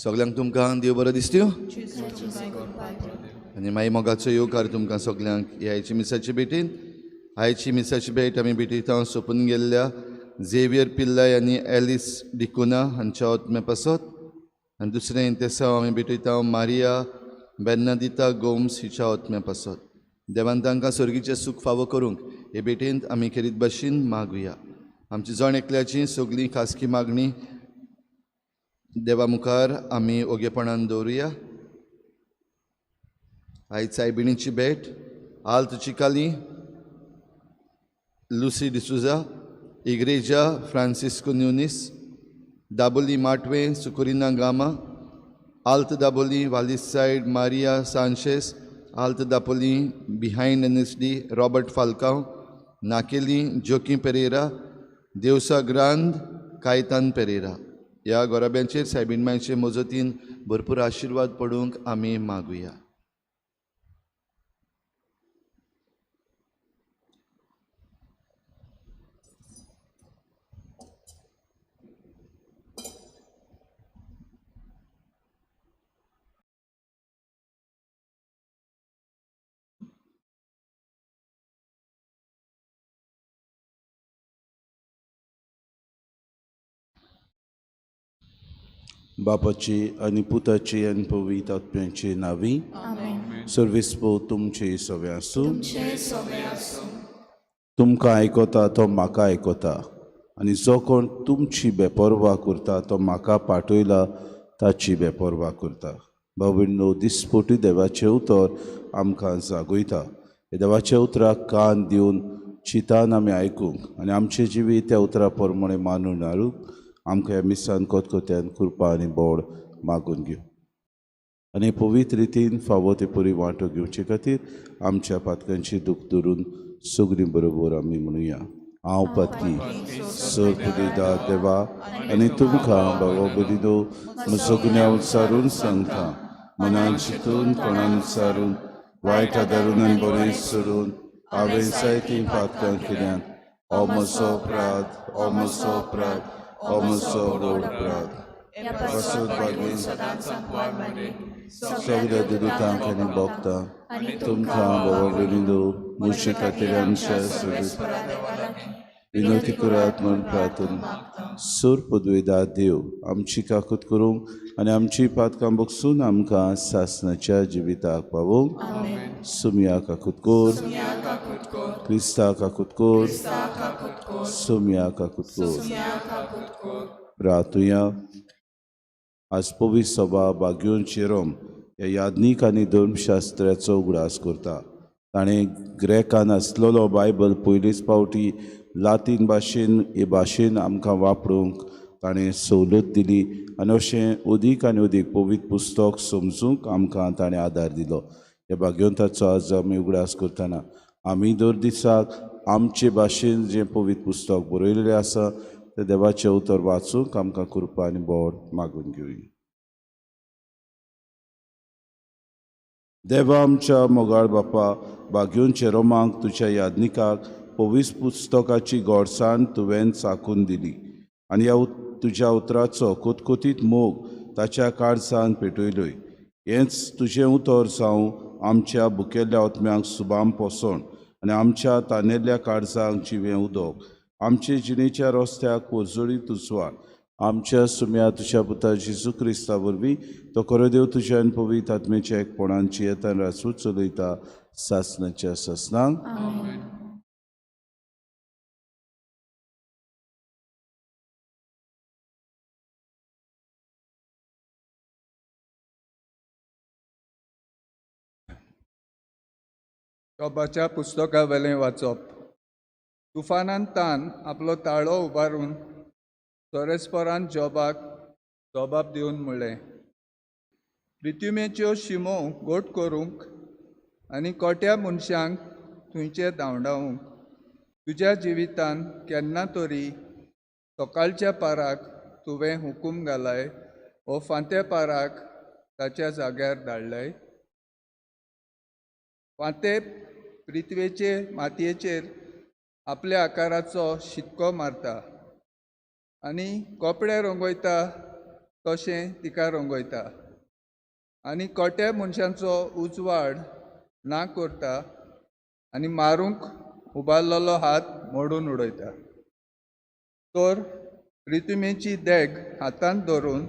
सगल्यांक तुमकां देव बरो दिसत्यो आनी मागीर मोगाचो येवकार तुमकां सगल्यांक ह्या आयची मिसाची भेटीन. आयची मिसाची भेट आमी भेटयता सोंपून गेल्ल्या झेवियर पिल्लय आनी एलिस डिकुना हांच्या आत्म्या पासत आनी दुसरें इंतेसांव आमी भेटयता मारिया बेर्नादिता गोम्स हिच्या आत्म्या पासत. देवान तांकां सर्गीचें सूख फावो करूंक हे भेटेंत आमी खेरीत भाशेन मागुया. आमची जण एकल्याची सगळी खासगी मागणी देवा मुखार आमी ओगेपणान दवरुया. आयज सायबिणीची भेट आल्त चिकाली, लुसी डिसुजा, इग्रेजा फ्रांसिस्को न्युनीस, दाबोली माटवे, सुकुरिना गामा, आल्त दाबोली वालिसायड Maria Sanches, Alto Dapoli behind N S D Robert Falcao, Nakeli Joaquim Pereira, Devsa Grande Caitan Pereira. ह्या गोराब्यांचेर सायबीण मायचे मजतीन भरपूर आशिर्वाद पडूंक आमी मागुया. बापाची आनी पुताची आनी पवित्र आत्म्याची नावी. सर्वेस्पो तुमचे सवे आसूं. तुमकां आयकता तो म्हाका आयकता आनी जो कोण तुमची बेपर्वा करता तो म्हाका पाठयला ताची बेपर्वा करता. भावंडो, दिसपोटी देवाचें उतर आमकां जागयता. देवाच्या उतराक कान दिवन चिंतान आमी आयकूंक आनी आमचें जिवीत त्या उतरा प्रमाणे मानून हाडूंक आमकां ह्या मिसान कोतकोत्यान कृपा आनी बोड मागून घेवं आनी पवित्र रितीन फावो ते परी वांटो घेवचे खातीर आमच्या पातकांची दूख धरून सगळीं बरोबर आमी म्हणुया. हांव पातकी सरपुदेदा देवा आनी तुमकां बाबा बरिदो म्हजो गुन्यांव सारून सांगता. मनान चिंतून कोणान सारून वायट आदारून आनी बरें सोडून हांवें जायतीं पातकां केल्यात. हो म्हजो अपराध, हो म्हजो अपराध, हो म्हजो व्हड अपराध. सगळ्या दुतांक आनी भोगता तुमकां बाबा बेलिंदो म्हजे खातीर आमच्या विनवती करात म्हूण प्रार्थना. सूर पदवेदा देव आमची काकूत करूंक आनी आमची पातकां बगसून आमकां सासणाच्या जिविताक पावोवंक. सुमया काकूत कोर, क्रिस्ता काकूत कोर, सुमया काकूत कोर. प्रार्थुया. आज पवित्र सभा बाग्योन चेरोम ह्या याज्ञीक आनी धर्मशास्त्राचो उगडास करता. ताणें ग्रेकान आसलेलो बायबल पयलीच फावटी लातीन भाशेन हे भाशेन आमकां वापरूंक ताणें सवलत दिली आनी अशें अदीक आनी अदीक पवित्र पुस्तक समजूंक आमकां ताणें आदार दिलो. ह्या भाग्यवंताचो आज आमी उगडास करतना आमी दर दिसाक आमचे भाशेन जें पवित्र पुस्तक बरयलेलें आसा तें देवाचें उतर वाचूंक आमकां कृपा आनी बोड मागून घेवया. देवा आमच्या मोगाळ बापा, बाग्योन चेरोमाक तुज्या याज्ञिकाक पवित्र पुस्तकाची गोडसाण तुवें चाकून दिली आनी ह्या तुज्या उतराचो कोतकोतीत मोग ताच्या काळजान पेटयलोय. हेंच तुजें उतर जावं आमच्या भुकेल्ल्या आत्म्यांक सुबाम पोसण आनी आमच्या तानेल्ल्या काळजांक जिवें उदक. आमचे जिणेच्या रस्त्याक पोरजोळीत उजवाड. आमच्या सुम्या तुज्या पुता जेजू क्रिस्ता वरवीं तो खरो देव तुज्या आनी पवित्र आत्म्याच्या एकपणांची येतान राजू चलयता सासणाच्या सासणांक. जोबाच्या पुस्तका वेलें वाचप. तुफानान तान आपलो ताळो उबारून सोरेस्परान जोबाक जबाब दिवन म्हणलें, प्रिथ्युमेच्यो शिमो गोट करूंक आनी कोट्या मनशांक थंयचे धांवडावंक तुज्या जिवितान केन्ना तरी सकाळच्या पाराक तुवें हुकूम घालाय वो फांत्या पाराक ताच्या जाग्यार धाडलय. फांते पृथ्वेचे मातयेचेर आपल्या आकाराचो शिक्को मारता आनी कपडे रंगयता तशें तिका रंगयता आनी कोट्या मनशांचो उजवाड ना करता आनी मारूंक उबारलेलो हात मोडून उडयता. तर प्रिथुमेची देग हातांत धरून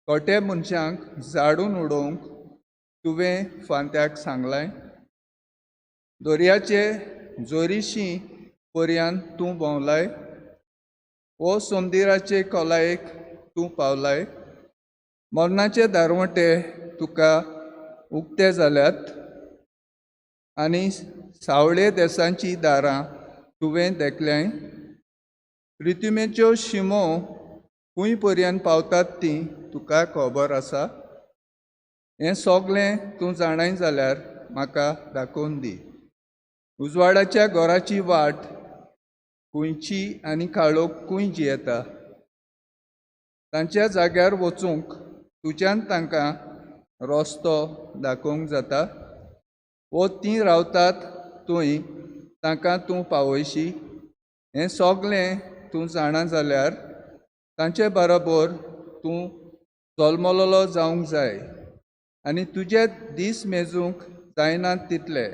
कोट्या मनशांक जाडून उडोवंक तुवें फांत्याक सांगलाय. दर्याचे जोरीशी पर्यान तूं भोंवलाय, वो सोमदिराचे खोलायेक तूं पावलाय. मरणाचे दारवंटे तुका उक्ते जाल्यात आनी सावळे देसांची दारां तुवें देखल्याय. प्रिथुमेच्यो शिमो खूंय पर्यंत पावतात ती तुका खबर आसा. हें सगळें तूं जाणाय जाल्यार म्हाका दाखोवन दी. उजवाडाच्या घराची वाट खुंयची आनी काळोख खूंय जियेता. तांच्या जाग्यार वचूंक तुज्यान तांकां रस्तो दाखोवंक जाता. वो तीं रावतात थंय तांकां तूं पावयशी. हें सगळें तूं जाणा जाल्यार तांचे बरोबर तूं जल्मलेलो जावंक जाय आनी तुजे दीस मेजूंक जायनात तितले.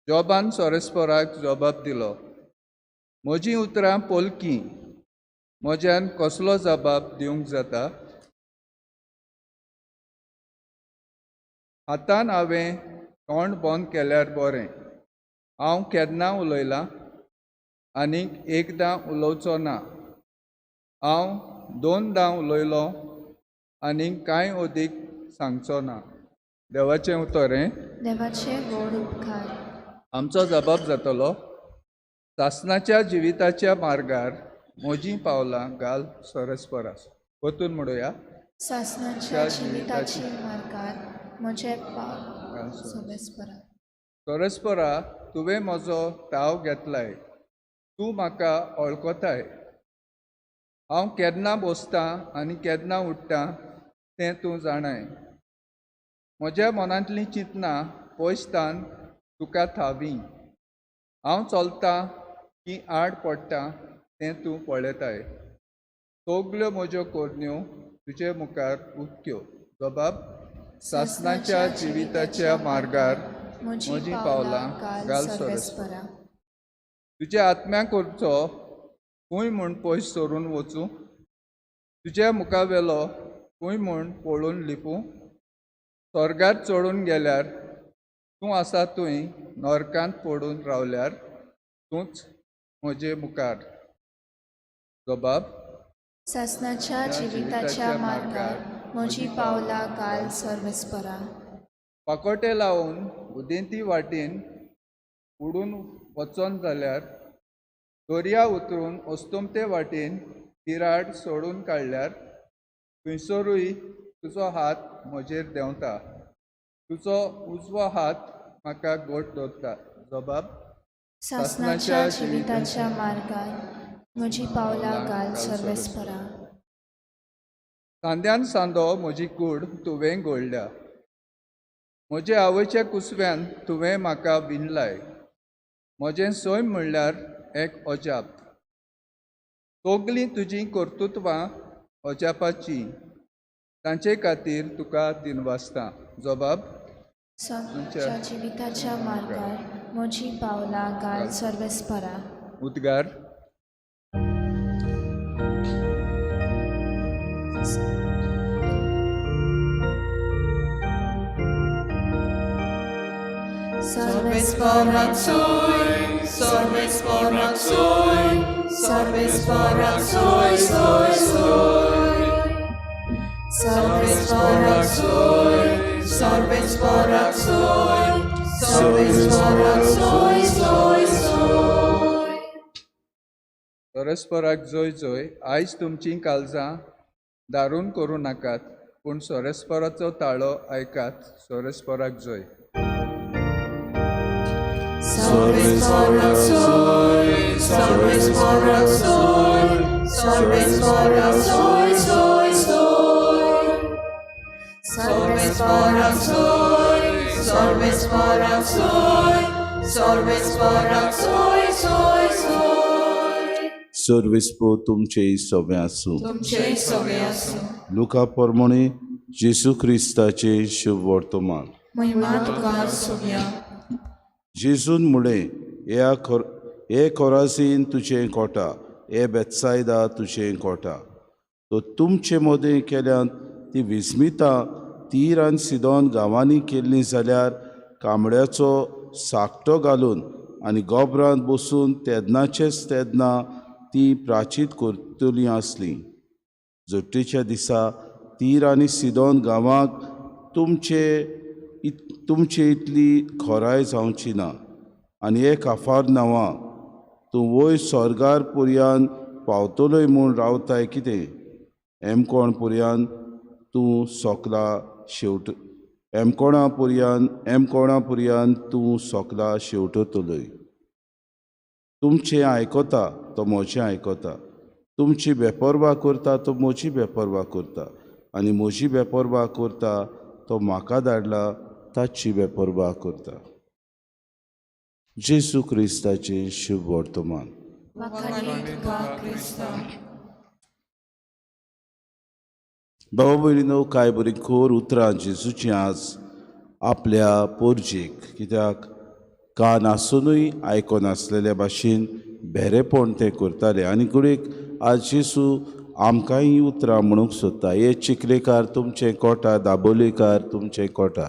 जॉबान सोरेस्पराक जबाब दिलो, म्हजीं उतरां पोलकीं, म्हज्यान कसलो जबाब दिवंक जाता? हातान हांवें तोंड बंद केल्यार बरें. हांव केन्ना उलयलां आनीक एकदां उलोवचो ना. हांव दोनदां उलयलो आनीक कांय अदीक सांगचो ना. देवाचें उतर हें. देवाचे व्हड उपकार. आमचो जबाब जातलो, सासणाच्या जिविताच्या मार्गार म्हजीं पावलां घाल सरस्परास. वतून म्हणुया, सासणाच्या जिविताच्या मार्गार म्हजें पावल सरस्परा. सरस्परा, तुवें म्हजो ताव घेतलाय, तूं म्हाका वळखताय. हांव केन्ना बसतां आनी केन्ना उठ्ठां तें तूं जाणाय. म्हज्या मनांतलीं चिंतनां पयसतान तुका थावी. हांव चलतां की आड पडटा तें तूं पळयताय. सगल्यो म्हज्यो करण्यो तुजे मुखार उक्त्यो. जबाब, सासणाच्या जिविताच्या मार्गार म्हजीं पावलां घाल सरस्परा. तुज्या आत्म्या करचो खूंय म्हूण पयस सरून वचूं, तुज्या मुखावेलो खूंय म्हूण पळोवन लिपूं. स्वर्गार चडून गेल्यार तूं आसा थंय, नरकांत पडून रावल्यार तूंच म्हजे मुखार. जबाब, सासणाच्या जिविताच्या मार्गार म्हजीं पावलां घाल सर्वेस्परा. पाकोटे लावन उदेंती वाटेन उडून वचोन जाल्यार, दर्या उतरून अस्तमते वाटेन तिराड सोडून काडल्यार, थंयसरूय तुजो हात म्हजेर देंवता, तुजो उजवो हात म्हाका घट दवरता. जबाब, सासणाच्या जिविताच्या मार्गार म्हजीं पावलां घाल सर्वेस्परा. सांद्यान सांदो म्हजी कूड तुवें घोळ्ळ्या, म्हजे आवयच्या कुसव्यान तुवें म्हाका विणलाय. म्हजें सैम म्हणल्यार एक अजाप. सगलीं तुजीं कर्तृत्वां अजापाचीं, तांचे खातीर तुका दिनवासता. जबाब, सासणाच्या जिविताच्या मार्गार म्हजीं पावलां घाल सर्वेस्परा. उद्गार. Salves soi, salves soi, salves soi, soi, soi. Salves soi, salves soi, salves soi, soi, soi. परस्पराक जोय जोय. आयज तुमचीं काळजां दारून करूं नाकात, पूण सोरेस्पराचो ताळो आयकात. सोरेस्पराक जोय. Salves soi, salves soi, salves soi, soi, soi. Salves soi, salves soi, salves soi, soi, soi. सर्वेस्पो तुमचेय सगळें आसूं। तुमचेय सगळे आसूं। लुका परमणे जेजू क्रिस्ताचे शुभ वर्तमान। महिमा तुका सोम्या। जेजून म्हळें, हे कोरासीन तुजें कोटा, हे बेत्सायदा तुजें कोटा, तो तुमचे मदें केल्यात ती विस्मितां तीर आनी सिदोन गांवांनी केल्लीं जाल्यार कांबड्याचो साकटो घालून आनी गोबरांत बसून तेदनाचेच तेदना ती प्राचीत करतलीं आसलीं। जोट्टेच्या दिसा तीर आनी सिदोन गांवांक तुमचे इतली खोराय जावची ना। आनी हे काफार नांवां तूं वयर स्वर्गार पुरयान पावतलोय म्हूण रावताय कितें? एमकोण पुरयान तूं सोकला शेवट एमकोणा पुरयान तूं सोकला शेवटतलोय। तुमचें आयकता तो म्हजें आयकता, तुमची बेपर्वा करता तो म्हजी बेपर्वा करता, आनी म्हजी बेपर्वा करता तो म्हाका धाडला ताची बेपर्वा करता। जेजू क्रिस्ताचें शुभ वर्तमान। बाबा भयणीनो, कांय बरी खोर उतरां जेजूचीं आज आपल्या पोरजेक, कित्याक कान आसुनूय आयकनासलेल्या भाशेन भेरेपण तें करताले। आनी घडयेक आज जेजू आमकांय ही उतरां म्हणूंक सोदता, हे चिखलेकार तुमचें कोटा, दाबोलेकार तुमचें कोटा।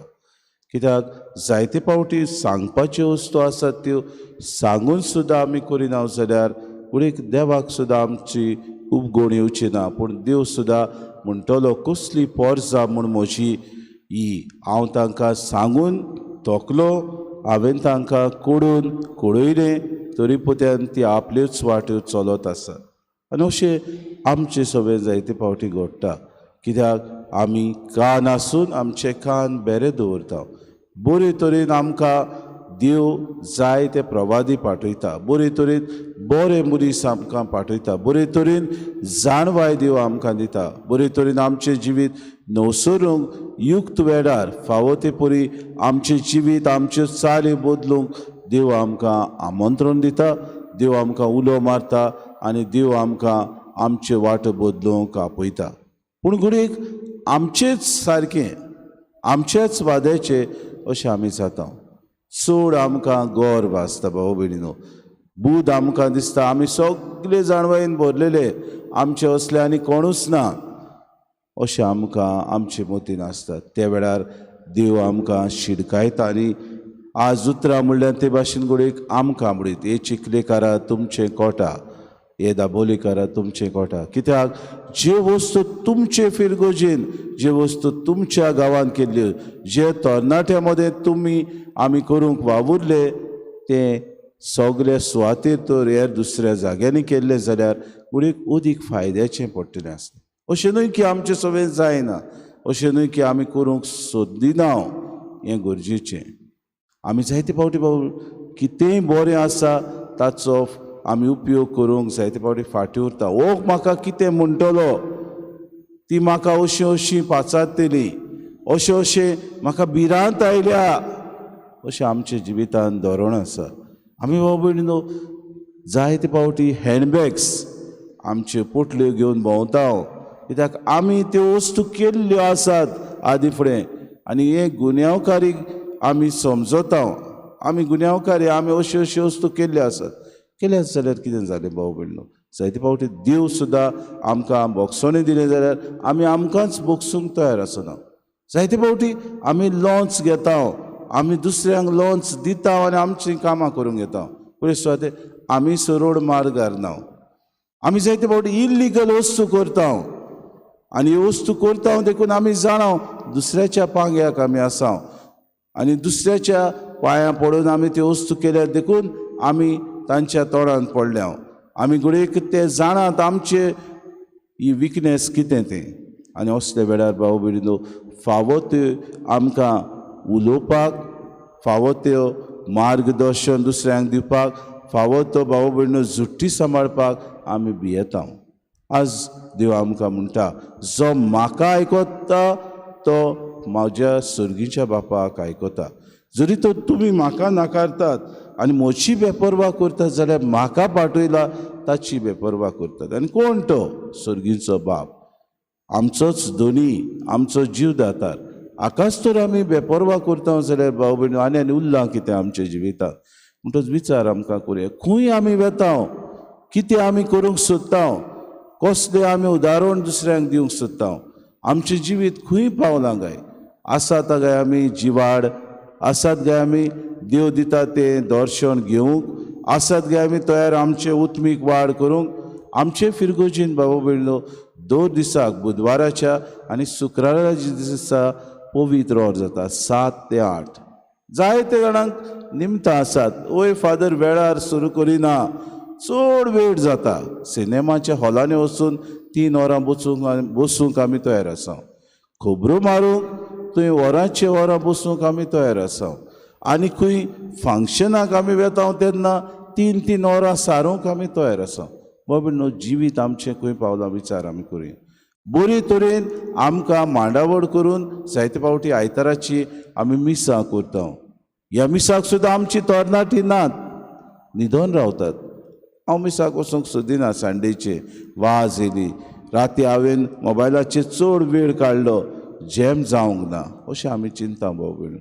कित्याक जायते फावटी सांगपाच्यो वस्तू आसात त्यो सांगून सुद्दां आमी करिना जाल्यार घडयेक देवाक सुद्दां आमची उपगोण येवची ना। पूण देव सुद्दां म्हणटलो, कसली पोरजा म्हूण म्हजी ही, हांव तांकां सांगून थकलो, हांवें तांकां कोडून कोडयलें, तरी पोत्यान ती आपल्योच वाट्यो चलत आसात। आनी अशें आमचें सगळें जायते फावटी घडटा, कित्याक आमी कान आसून आमचे कान बेरे दवरता। बरे तरेन आमकां देव जाय ते प्रवादी पाठयता, बरे तरेन बरे मनीस आमकां पाठयता, बरे तरेन जाणवाय देव आमकां दिता, बरे तरेन आमचें जिवीत नवसरूंक युक्त वेळार फावो ते परी आमचें जिवीत आमच्यो चाली बदलूंक देव आमकां आमंत्रण दिता, देव आमकां उलो मारता आनी देव आमकां आमचे वाट बदलूंक आपयता। पूण घडयेक आमचेच सारकें आमच्याच वाद्याचें अशें आमी जाता। चड आमकां गर्व आसता भाव भयणीनो, बूद आमकां दिसता आमी सगळे जाणवायेन भरलेले, आमचे असले आनी कोणूच ना अशें आमकां आमचे मतीन आसता। त्या वेळार देव आमकां शिडकायता आनी आज उतरां म्हणल्यार ते भाशेन घडयेक आमकां म्हणीत, हे चिखलेकारा तुमचें कोटा, हे दाबोलेकारा तुमचें कोटा। कित्याक जे वस्तू तुमचे फिरगोजेन, जे वस्तू तुमच्या गांवांत केल्ल्यो, जे तरणाट्या मदें तुमी आमी करूंक वावुरले ते सगळे सुवातेर तर हेर दुसऱ्या जाग्यांनी केल्ले जाल्यार घडयेक अदीक फायद्याचें पडटलें आसलें। अशें न्हय की आमचें सगळें जायना, अशें न्हय की आमी करूंक सोदिना, हें गरजेचें। आमी जायते फावटी बाबू कितेंय बरें आसा ताचो आमी उपयोग करूंक जायते फावटी फाटीं उरता। ओ म्हाका कितें म्हणटलो, ती म्हाका अशी अशी पाचारतली, अशें अशें म्हाका भिरांत आयल्या, अशें आमच्या जिवितान धोरण आसा। आमी बाबा भयणीनो जायते फावटी हँडबॅग्स आमच्यो पोटल्यो घेवन भोंवता, कित्याक आमी त्यो वस्तू केल्ल्यो आसात आदी फुडें आनी हे गुन्यांवकारी आमी समजता, आमी गुन्यांवकारी, आमी अश्यो अश्यो वस्तू केल्ल्यो आसात। केल्यात जाल्यार कितें जालें भाव भयणीनो, जायते फावटी देव सुद्दां आमकां बोगसोणें दिलें जाल्यार आमी आमकांच बोगसूंक तयार आसना। जायते फावटी आमी लॉन्च घेता, आमी दुसऱ्यांक लॉन्च दिता आनी आमचीं कामां करूंक घेता। पळय सुवातेर आमी सरोड मार्गार ना, आमी जायते फावटी इल्लिगल वस्तू करता आनी ह्यो वस्तू करता देखून आमी जाणा दुसऱ्याच्या पांग्याक आमी आसा आनी दुसऱ्याच्या पांयां पडून आमी त्यो वस्तू केल्यात देखून आमी तांच्या तोंडान पडल्या। आमी घडयेक ते जाणात आमचे ही विकनेस कितें तें आनी असल्या वेळार भाव भयणीनो फावो त्यो आमकां उलोवपाक, फावो त्यो मार्गदर्शन दुसऱ्यांक दिवपाक, फावो तो भाव भयणीनो जुट्टी सांबाळपाक आमी भियेता। आज देव आमकां म्हणटा, जो म्हाका आयकता तो म्हज्या सर्गीच्या बापाक आयकता। जरी तर तुमी म्हाका नाकारतात आनी म्हजी बेपर्वा करतात जाल्यार म्हाका पाठयला ताची बेपर्वा करतात. आनी कोण तो? सर्गीचो बाप, आमचोच धनी, आमचो जीव दातार. आकाश तर आमी बेपर्वा करता जाल्यार भाव भयणी आनी आनी उरलां कितें आमच्या जिवितांत? म्हणटच विचार आमकां करुया, खंय आमी वेता, कितें आमी करूंक सोदता, कसलें आमी उदाहरण दुसऱ्यांक दिवंक सोदता, आमचें जिवीत खंय पावलां काय? आसात काय आमी जिवाड? आसात काय आमी देव दिता तें दर्शन घेवंक? आसात काय आमी तयार आमचें उत्मीक वाड करूंक? आमचे फिरगोजीन बाबा भयणो 2 दिसाक, बुधवाराच्या आनी शुक्राराच्या दिसा पवित्र ओर जाता 7 ते 8. जायते जाणांक निमतां आसात, ओय फादर वेळार सुरू करिना, चड वेळ जाता. सिनेमाच्या हॉलांनी वचून 3 वरां बसूंक आमी तयार आसा, खबरो मारूंक थंय वरांचे वरां बसूंक आमी तयार आसा, आनी खंय फंक्शनाक आमी वेता तेन्ना 3-3 वरां सारूंक आमी तयार आसा. बाबा न्हू जिवीत आमचें खंय पावलां विचार आमी करुया. बरे तरेन आमकां मांडावळ करून जायते फावटी आयताराची आमी मिसां करता. ह्या मिसाक सुद्दां आमची तरणाटी नात, न्हिदोन रावतात. हांव मिसाक वचूंक सोदिना संडेचे, वाज येयली, राती हांवें मोबायलाचेर चड वेळ काडलो, जॅम जावंक ना, अशें आमी चिंता भाव भयण.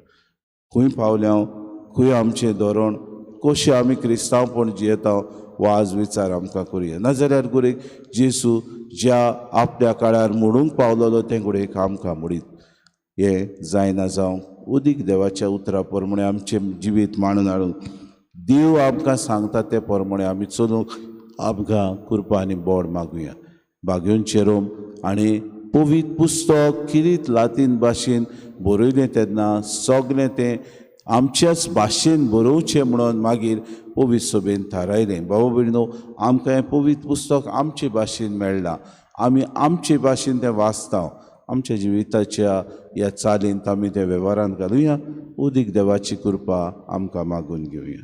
खंय पावल्या, खंय आमचें धोरण, कशें आमी क्रिस्तांवपण जियेता, वाज विचार आमकां करुया. नाजाल्यार गुरेक जेजू ज्या आपल्या काळार म्हणूंक पावलोलो तें घडयेक आमकां म्हणीत हें जायना जावंक उदीक देवाच्या उतरा प्रमाणे आमचें जिवीत मांडून हाडूंक देव आमकां सांगता ते प्रमाणे आमी चलूंक आमकां कृपा आनी बोड मागुया. बागेवन रोम आनी पवित्र पुस्तक किरीत लातीन भाशेन बरयलें तेन्ना सगलें तें आमच्याच भाशेन बरोवचें म्हणून मागीर पवित्र सभेन थारायलें. बाबा भयणो, आमकां हें पवित्र पुस्तक आमचे भाशेन मेळ्ळां, आमी आमचे भाशेन तें वाचता, आमच्या जिविताच्या ह्या चालींत आमी तें वेव्हारांत घालुया. उदीक देवाची कृपा आमकां मागून घेवया.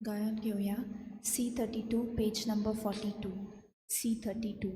गायन घेवया C32 page number 42. C32.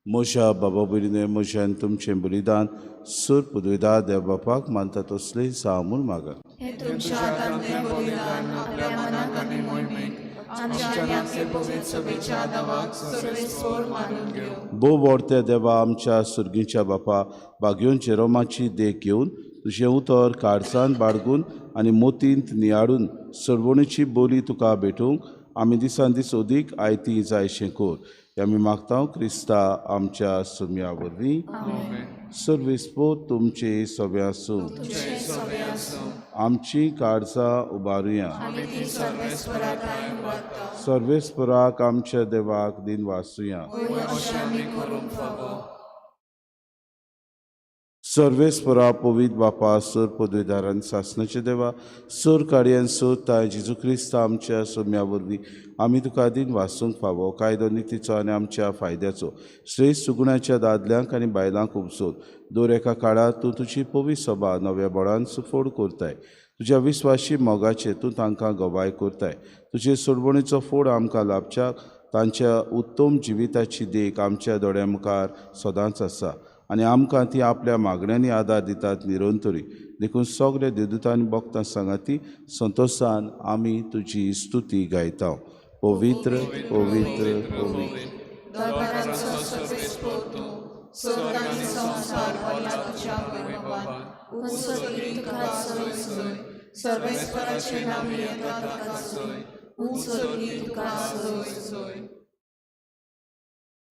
म्हज्या बाबा भयणीनो, म्हज्यान तुमचें बलिदान सुर पुदविदा देव बापाक मानता तसलें जावं म्हूण मागात. भोव व्हडत्या देवा, आमच्या सुर्गीच्या बापा, बागयोन जेरोमाची देख घेवन तुजें उतर काळजान बाळगून आनी मोतींत नियाळून सरवणीची बोली तुका भेटूंक आमी दिसान दीस अदीक आयती जायशें कर. आमी मागता क्रिस्ता आमच्या सुम्या वरवीं. सर्वेस्पोत तुमचे सगळे आसूं. आमची काळजां उबारुया. सर्वेस्पराक आमच्या देवाक दिन वासुया. सर्वेस्परा पवित्र बापा सर पदवीदारान सासनाचे देवा सर कार्यान सर ताय जेजू क्रिस्त आमच्या सोम्या वरवीं आमी तुका दिन वासूंक फावो कायदो नितीचो आनी आमच्या फायद्याचो श्रेश्ठ सुगुणाच्या दादल्यांक आनी बायलांक उपसोद दर एका काळार तूं तुजी पवित्र सभा नव्या बळान सुफोड करताय तुज्या विस्वाशी मोगाचे तूं तांकां गवाय करताय तुजे सोडवणीचो फोड आमकां लाभच्याक तांच्या उत्तम जिविताची देख आमच्या दोळ्यां मुखार सदांच आसा आनी आमकां ती आपल्या मागण्यांनी आदार दितात निरंतरी देखून सगळे देदुतांनी भक्तां सांगाती संतोशान आमी तुजी स्तुती गायता. पवित्र पवित्र पवित्र दरबारांचो सर्वेस्पर तूं, स्वर्ग आनी संवसार भरला तुज्या वैभवान. उंच स्वर्गी तुका जय जय, सर्वेस्पराचे नांव येता तुका जय, उंच स्वर्गी तुका जय जय.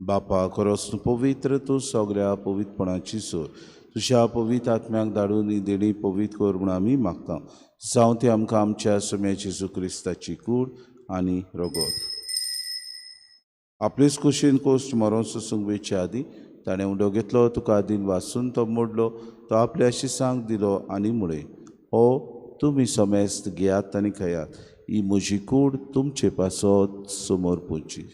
बापा खरोच तूं पवित्र तूं सगळ्या पवित्रपणाची सोय तुज्या पवित्र आत्म्याक धाडून ही देणी पवित्र कर म्हूण आमी मागता. जावं ती आमकां आमच्या सोम्या जेजू क्रिस्ताची कूड आनी रगत. आपलेच कुशीन कोश्ट मरोन सोसूंक वेचे आदीं ताणें उंडो घेतलो तुका आदीन वासून तो मोडलो तो आपल्या शिसांक दिलो आनी म्हळें, हो तुमी समेस्त घेयात आनी खायात, ही म्हजी कूड तुमचे पासत समोर पोवची.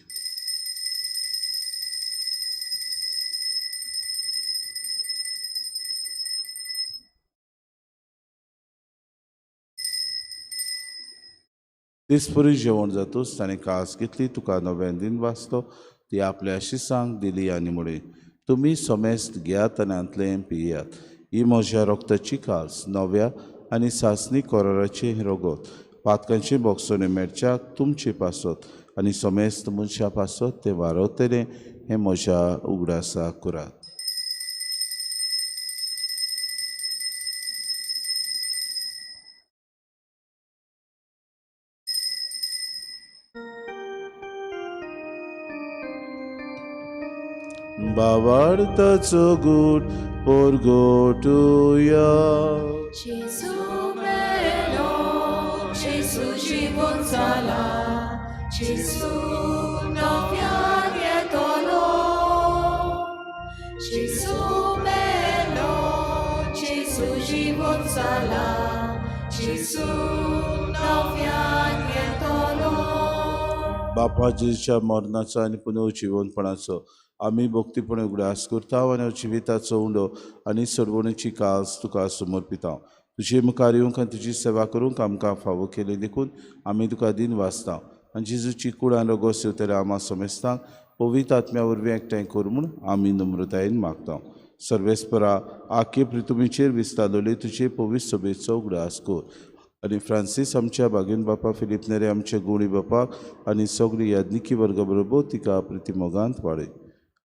तेचपरी जेवण जातूच ताणें कास घेतली तुका नव्यान दिन वाचलो ती आपल्या शिसांक दिली आनी म्हळें, तुमी समेस्त घेयात आनी हांतलें पियात, ही म्हज्या रक्ताची कास नव्या आनी सासणी कराराचें रगत पातकांचे बोगसणे मेळच्याक तुमचे पासत आनी समेस्त मनशां पासत तें वारवतलें हें म्हज्या उगडासाक करात. भावार्थाचो गूट परगटुया. जेजू मेलो, जेजू जिवोन जाला, जेजू नव्यान येतलो. जेजू मेलो, जेजू जिवोन जाला, जेजू नव्यान येतलो. बापा जेजूच्या मरणाचो आनी पुनर्जिवनपणाचो आमी भक्तीपणे उगडास करता आनी जिविताचो उंडो आनी सोडवणेची कास तुका समर्पिता. तुजे मुखार येवंक आनी तुजी सेवा करूंक आमकां फावो केली देखून आमी तुका दिन वाचता आनी जेजूची कूड आनी रगत सेवतल्या आमा समेस्तांक पवित्र आत्म्या वरवीं एकठांय कर म्हूण आमी नम्रतायेन मागता. सर्वेस्परा आखे पृथ्वीचेर विस्तारलेली तुजे पवित्र सभेचो उगडास कर आनी फ्रांसीस आमच्या बागेन बापा फिलीप नेरे आमच्या गुणी बापाक आनी सगळी याज्ञिकी वर्गा बरोबर तिका प्रितीमोगांत वाडय.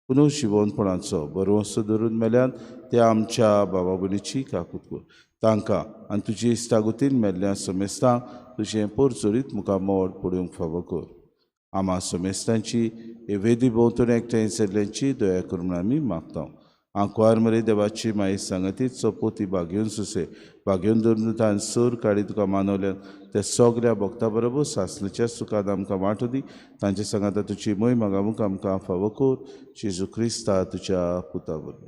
पुनर्जिवनपणाचो बरोवंसो धरून मेल्यान त्या आमच्या बाबा भयणीची काकूत कर तांकां आनी तुजी इश्टागतीन मेल्ल्या समेस्तांक तुजें पोरचोरीत मुखामळ पळोवंक फावो कर. आमा समेस्तांची हे वेदी भोंवतणी एकठांय जाल्ल्यांची दया कर म्हूण आमी मागता. आंकवार मरे देवाची माई सांगातीच चपोती बागेवन सुसे बागेवन धरून तान सर काडी तुका मानवल्यान त्या सगळ्या भक्ता बरोबर सासणाच्या सुखान आमकां वांटो दी. तांचे सांगाता तुजी मोय मागामूक आमकां फावो कर जेजू क्रिस्ता तुज्या पुता वरवीं.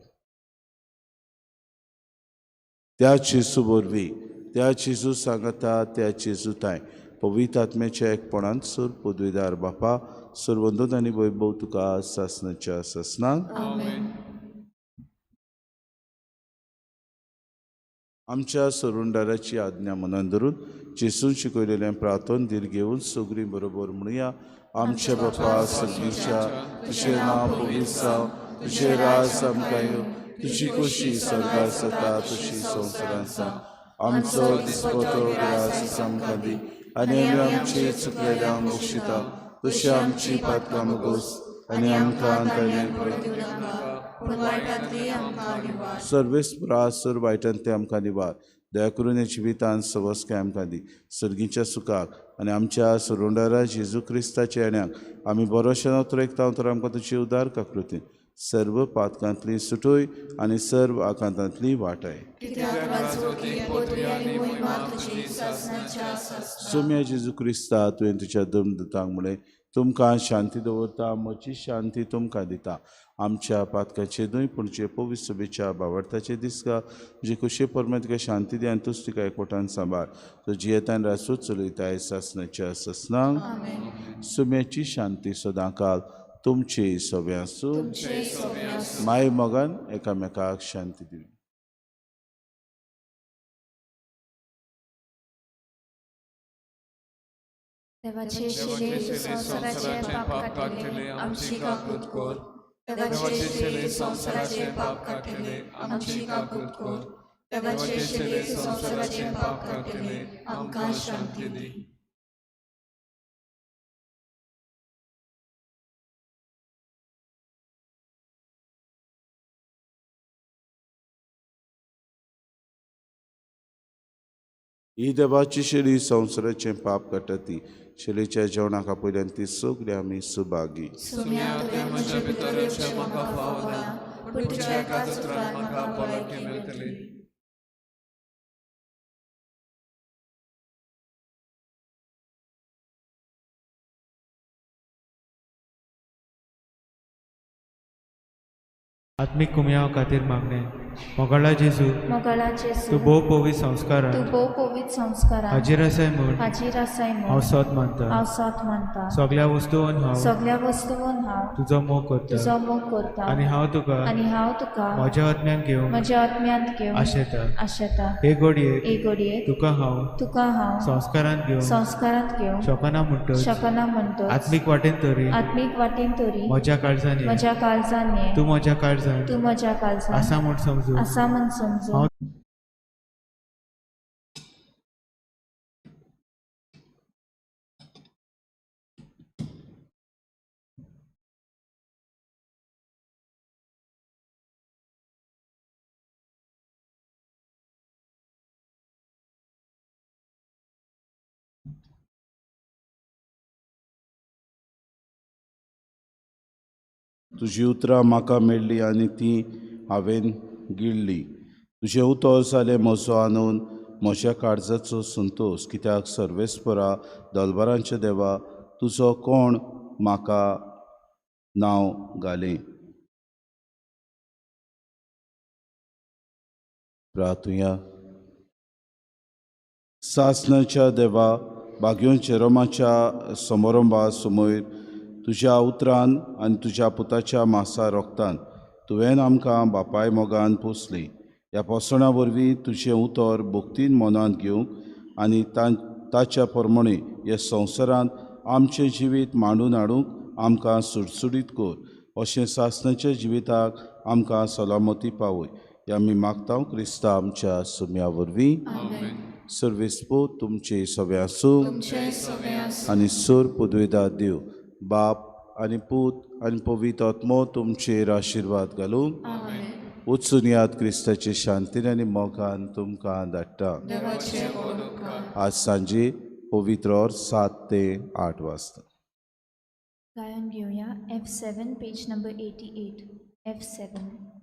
त्या जेजू वरवीं त्या जेजू सांगाता त्या जेजू ताय पवित्र आत्म्याच्या एकपणान सर पदवीदार बापा सर्वंदन आनी वैभव तुका सासणाच्या सासणाक. आमच्या सरुंडाराची आज्ञा मनान धरून जेजून शिकयलेलें प्रार्थन धीर घेवन सगळीं बरोबर म्हणुया. आमच्या बापा सर्गीच्या तुजें नांव पवित्र जावं, तुजें राज आमकां येवं, तुजी खोशी स्वर्गार जाता तशी संवसारांत जावं. आमचो दिसपटो ग्रास आमकां दी आनी आमी आमचे चुकलेल्यांक बक्षिता तशी आमची पातकां मोगोस आनी आमकां ताणें सर्वेस्परा सर वायटान ते आमकां निवार दया करून ह्या जिवितान सवस्काय आमकां दी. सर्गीच्या सुखाक आनी आमच्या सरोंडारा जेजू क्रिस्ताच्या येण्याक आमी बरोशें एकता तर आमकां तुजी उदार काकृतीन सर्व पातकांतली सुटोय आनी सर्व आकांतांतली वाटाय. सोम्या जेजू क्रिस्ता तुवें तुज्या दमदूतांक म्हळें, तुमकां शांती दवरता, म्हजी शांती तुमकां दिता. आमच्या पातकाचे न्हय पूण जे पवित्र सभेच्या बावडताचे दिसका जे कुशे परमें तुका शांती दी आनी तूच तुका एकवटान सांबाळ तो जियेतान रासूच चलयताय सासनाच्या ससनांक. सुम्याची शांती सदांकाल तुमचे सगळे आसूं. माय मोगान एकामेकाक शांती दिवी. देवाचे शिले संवसाराचे पाप काडटले आमची काकूत कर. देवाचे शिले संवसाराचे पाप काडटले आमची काकूत कर. देवाचे शिले संवसाराचे पाप काडटले आमकां शांती दी. ही देवाची शेली संवसाराचें पाप काडटा ती शेलीच्या जेवणाक आपयल्यान ती सगळी आमी सुभागी. सुम्या तुवें म्हज्या भितर येवचें म्हाका फावना, पूण तुज्या एकाच उतरान म्हाका भलायकी मेळटली. आत्मीक कुमयाव खातीर मागणें. मोगाळा जेजू, मोगाळा जेजू, तूं भोव पवित्र तूं संस्कारान भोव पवित्र संस्कारान हाजीर आसाय म्हूण हाजीर आसाय हांव म्हूण सोद मानता. हांव सोद मानता. सगळ्या वस्तून हांव सगळ्या वस्तून हांव तुजो मोग करता तुजो मोग करता आनी हांव तुका आनी हांव तुका म्हज्या आत्म्यान घेवंक म्हज्या आत्म्यांत घेवन आशेता. आशेता. हे घडयेक हे घडयेक तुका हांव तुका हांव संस्कारांत घेवंक संस्कारांत घेवंक शकना म्हणटच शकना म्हणटच आत्मीक वाटेन तरी आत्मीक वाटेन तरी म्हज्या काळजान ये. म्हज्या काळजान ये. तूं म्हज्या काळजान तूं म्हज्या काळजान आसा म्हूण समजून आसा म्हूण समजून हांव तुजी उतरां म्हाका मेळ्ळी आनी ती हांवें गिळ्ळी. तुजें उतर जालें म्हजो आनंद, म्हज्या काळजाचो संतोश. कित्याक सर्वेस्परा दलबरांच्या देवा, तुजो कोण म्हाका नांव घालें. प्रार्थुया. सासनाच्या देवा, बागयोन जेरोमाच्या समारंभा समोर तुज्या उतरान आनी तुज्या पुताच्या मासा रोगतान तुवें आमकां बापाय मोगान पोसली. ह्या पोसणा वरवीं तुजें उतर भक्तीन मनांत घेवंक आनी ताच्या प्रमाणे ह्या संवसारांत आमचें जिवीत मांडून हाडूंक आमकां सुडसुडीत कर. अशें सासणाच्या जिविताक आमकां सलामती पावय. ह्या आमी मागता क्रिस्ता आमच्या सुम्या वरवीं. सर्वेस्पो तुमचे सगळे आसूं आनी सोर पुदविदा देव बाप आनी पूत आनी पवित्र आत्मो तुमचेर आशिर्वाद घालूं. वचून याद क्रिस्ताचे शांतीन आनी मोगान तुमकां धाडटा. आज सांजे पवित्र 7 ते 8 वाजता. गायन घेवया F7 page number 88 F7.